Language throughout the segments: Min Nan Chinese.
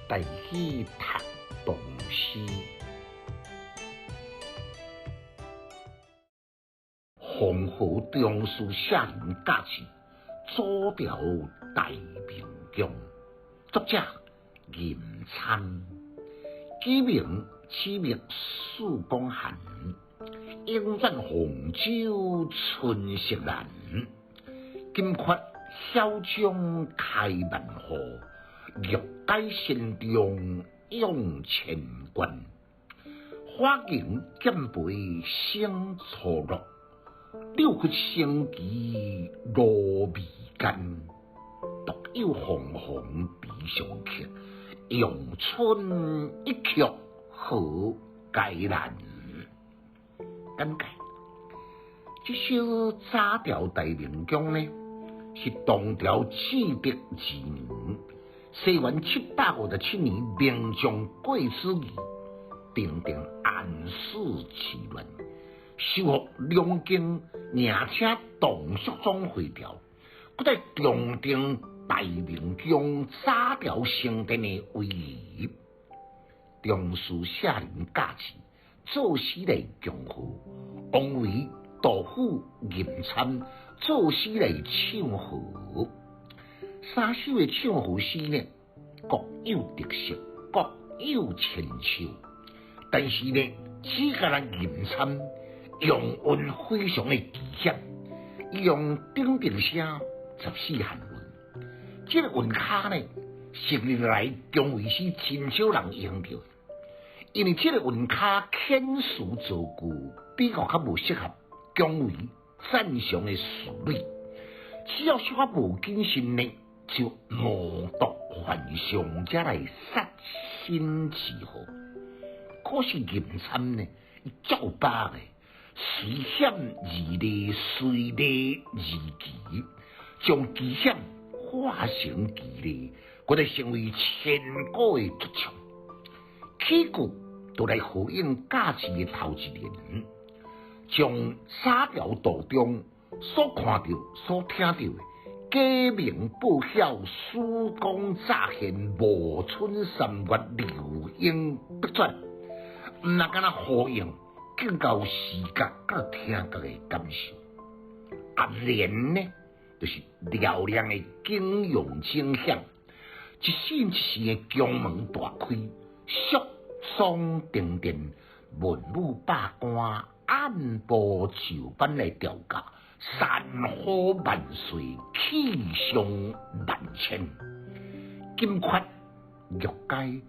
台語讀唐詩。黃河中書舍人駕雉，祖調大明宮。作者吟參，記名始名四公寒，永讚洪州春色難。金闕囂張開萬戶，玉階仙中湧千關。花迎劍背生錯落，六合生機露眉間。獨有鳳凰池上客，陽春一曲好佳難。簡介：這首早調大明宮呢，是唐朝至德二年，西元757年，明將郭子儀平定安史之亂，收復兩京，迎請唐肅宗回朝，閣在重定大明宮早朝升殿的威儀，中書舍人駕雉作詩來恭賀，王維、杜甫、吟參作詩來唱和。三首的唱和詩呢，各有特色，各有千秋。但是呢，只干焦吟參用韻非常的奇險，伊用頂平聲十四行韻，這个韻跤呢，歷年來姜維詩真少人用著，因為這个韻跤遣詞造句比較較無適合姜維擅長的詞類，只要小可無謹慎呢，就冒篤犯上，才來殺身之禍。可是吟參呢，伊足有把握的，隨險而立，隨利而奇，將奇險化成奇利，閣來成為千古的絕唱。起句就來呼應駕雉的頭一聯，將早朝途中所看著、所聽著的雞鳴報曉、曙光乍現、暮春三月流鶯不絕，毋若干焦呼應，更加有視覺佮聽覺的感受。頷聯呢，就是嘹亮的警用聲響，一瞬一時的宮門大開，肅爽定定，文武百官按部就班來調駕，山呼萬歲，氣象萬千。金闕玉階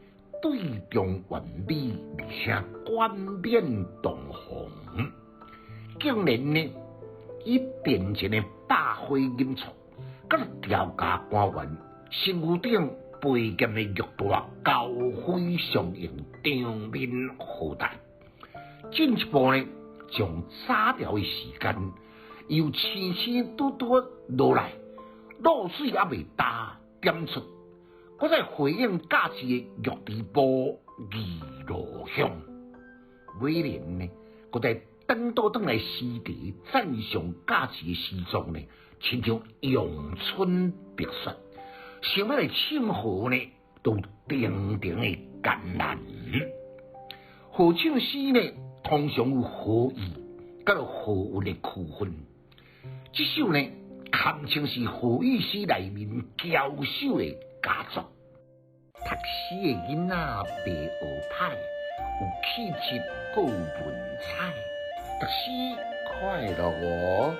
對中完美，而且冠冕堂皇。竟然呢，以殿前的百花錦簇，佮調駕官員身軀頂佩劍的玉帶交輝相映，場面浩大。進一步呢，將早朝的時間由星星拄拄落來，露水猶未焦，點出，閣再回應駕雉的玉池埔二路鄉。尾聯呢，閣再轉倒轉來詩題讚賞駕雉的詩作呢，親像陽春白雪，想欲來唱和呢，都重重的艱難。和唱詩呢，通常有和意佮和韻的區分。這首呢，堪稱是和意詩內面翹首的佳作。讀書的囡仔袂學歹，有氣質閣有文采，讀書快樂哦。